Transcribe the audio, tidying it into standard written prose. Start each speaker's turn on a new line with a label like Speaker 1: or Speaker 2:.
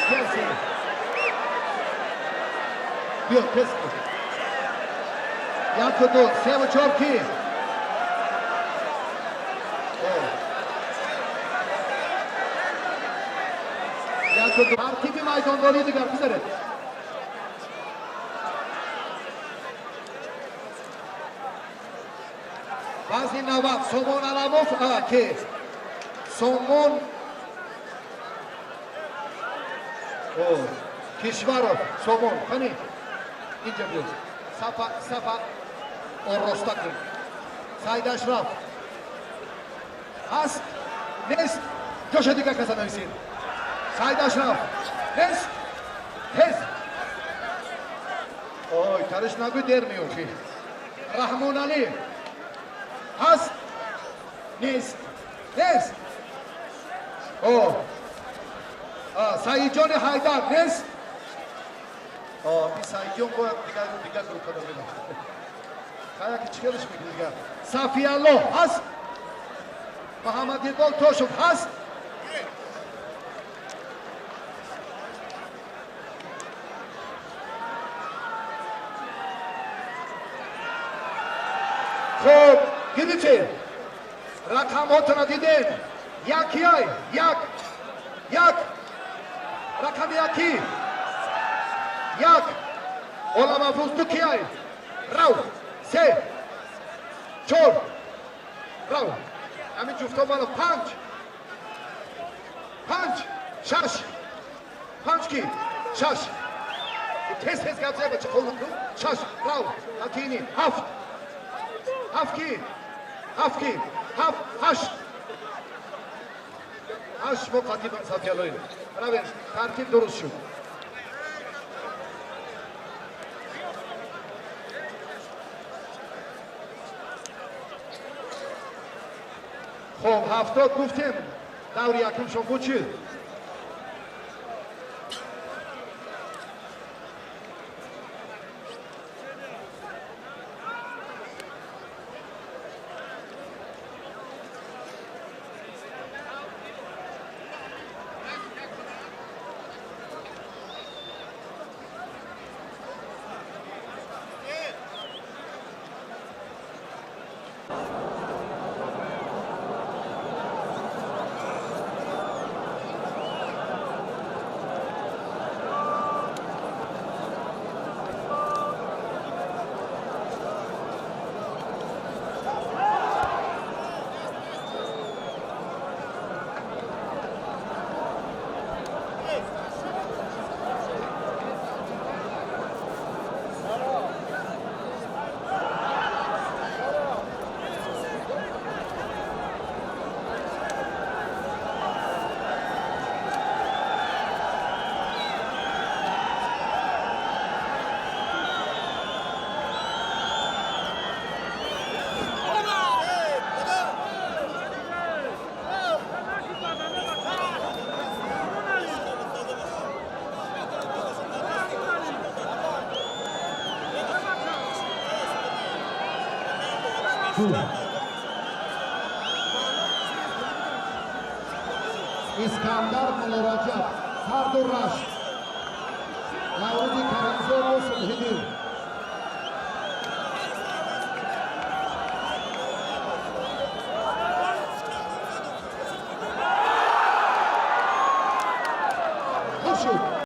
Speaker 1: Киаси? Биё, тез. Яку, ду, севу чор ки? Яку, ду. Тартиби майдондорӣ дигар бизаред. Вазни 90 Сомон Аламов ки? Сомон Кишваров. Сомон, қани, инҷа биё. Сафа, сафа ороста кун. Саид Ашраф ҳаст, нест? Ҷоша дигар каса нависед. Саид Ашраф нест. Тез, ой, тариш нагӯй, дер меёхӣ. Раҳмоналӣ ҳаст, нест? Нест. О, Саидҷони Ҳайдар нест. Ин Саидҷон бояд дигар группада мерафт. Хаяки чӣ хелеш мекунӣ дигар? Сафиалло ҳаст? Муҳаммад Иқбол Тошев ҳаст? Хуб, гирифтед, рақамҳотона дидем. Якияй, як, як, рақами яки, як. Оламафрӯз ду кияй? Рав, се, чор, рав. Ҳамин ҷуфто мана. Панҷ, панҷ, шаш, панҷ ки? Шаш. Тез, тез гап зай, бача, қол. Шаш, рав. Акини ҳафт, ҳафт ки? Ҳафт ки? Ҳафт, ҳашт, ҳашт. Мо қатибан Сафиялоев. Равем, тартиб дуруст шуд. Хоб, 70 гуфтем, даври якумшон буд чӣ? Искандар Муллораҷаб, Сарду Рашт, Наврӯзи Каримзоду Субҳиддин. Хуб шуд.